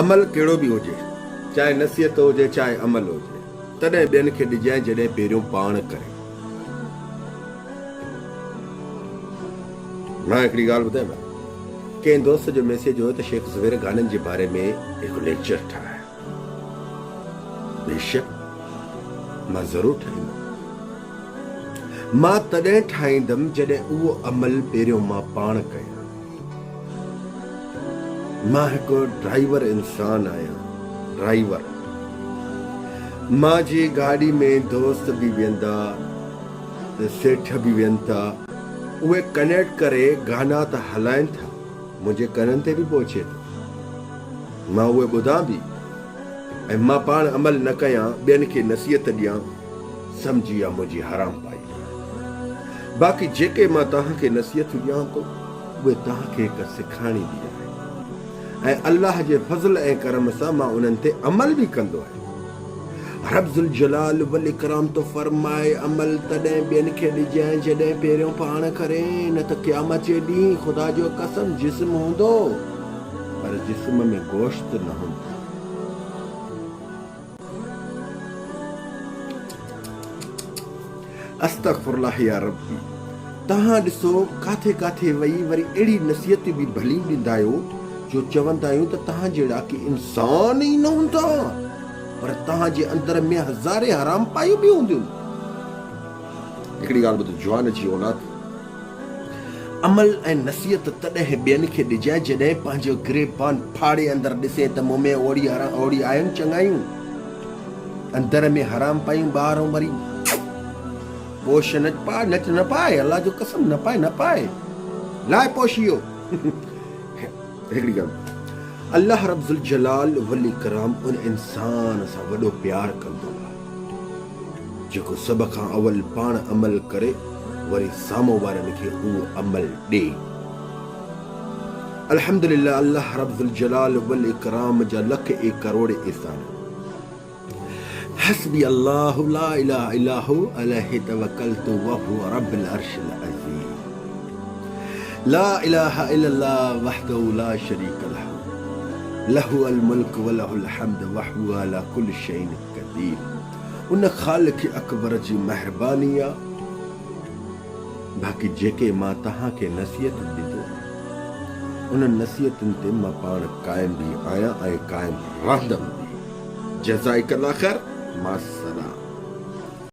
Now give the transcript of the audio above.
عمل ڪهڙو به هجي، چاهي نصيحت هجي چاهي عمل هجي، تڏهن ٻين کي ڏجانء جڏهن پهريون پاڻ ڪرين. مان هڪڙي ڳالهه ٻڌايانو، ڪنهن دوست جو ميسيج هيو ته شيخ زبير گانن جي باري ۾ هڪ ليڪچر ٺاهه. بيشڪ مان ضرور ٺاهيندم. مان تڏهن ٺاهيندم جڏهن اهو عمل پهريون مان پاڻ ڪيان. مان هڪ ڊرائيور انسان آهيان، ڊرائيور. مان جي گاڏي ۾ دوست به ويندا ته سيٺ به ويهن ٿا، اهي ڪنيڪٽ ڪري گانا ته هلائن ٿا، منهنجي ڪنن تي به پهچي ٿو. مان اهي ٻڌان به ۽ مان پاڻ عمل نه ڪيان، ٻين کي نصيحت ڏيان، سمجهي اها منهنجي حرام پائي آهي. باقي جيڪي مان توهان کي نصيحتون ڏيان ٿو، اهي توهان کي هڪ سکاڻي به آهي ۽ الله جي فضل ۽ ڪرم سان مان انهن تي عمل به ڪندو آهيان. رب ذوالجلال والاڪرام ٿو فرمائي، عمل تڏهن ٻين کي ڏجانء جڏهن پهريون پاڻ ڪرين، نه ته قيامت جي ڏينهن خدا جو قسم جسم هوندو پر جسم ۾ گوشت نه هوندو. استغفر الله يا ربي توهان ڏسو ڪاٿي ڪاٿي وئي وري اهڙي نصيحتون به ڀليون ڏيندا آهيو جو چوندا آهيون ته توهان جهڙا ڪي انسان ئي نه هوندا پر توهان جي اندر ۾ هزارين حرام پايون به هونديون. هڪڙي ڳالهه ٻڌ جوان جي اولاد عمل ۽ نصيحت تڏهن ٻين کي ڏجانء جڏهن پنهنجو گريبان ڦاڙي اندر ڏسين ته مون ۾ اوڙي اوڙي آهن چڱايون اندر ۾ حرام پايون ٻاهرون وري پوش نه پاء نه نه پاء الله جو قسم نه پاء نه پاء لاء پوش اهو هڪڙي ڳالهه الله رب ذوالجلال والاڪرام ان انسان سان وڏو پيار ڪندو آهي جيڪو سڀ کان اول پاڻ عمل ڪري وري سامهون وارن کي اهو عمل ڏي. الحمدلله الله رب ذوالجلال والاڪرام جا لک ۽ ڪروڙ احسان. حسبي الله لا اله الا هو عليه توڪلت وهو رب العرش العظيم. لا اله الا الله وحده لا شريڪ له له الملڪ وله الحمد وهو علي ڪل شيء قدير. ان خالق اڪبر جي مهرباني آ باقي جيڪي مان توهان کي نصيحتون ڏيندو آهيان انهن نصيحتن تي مان پاڻ قائم به آهيان ۽ قائم رهندم به جزائڪ الله خير مع السلام.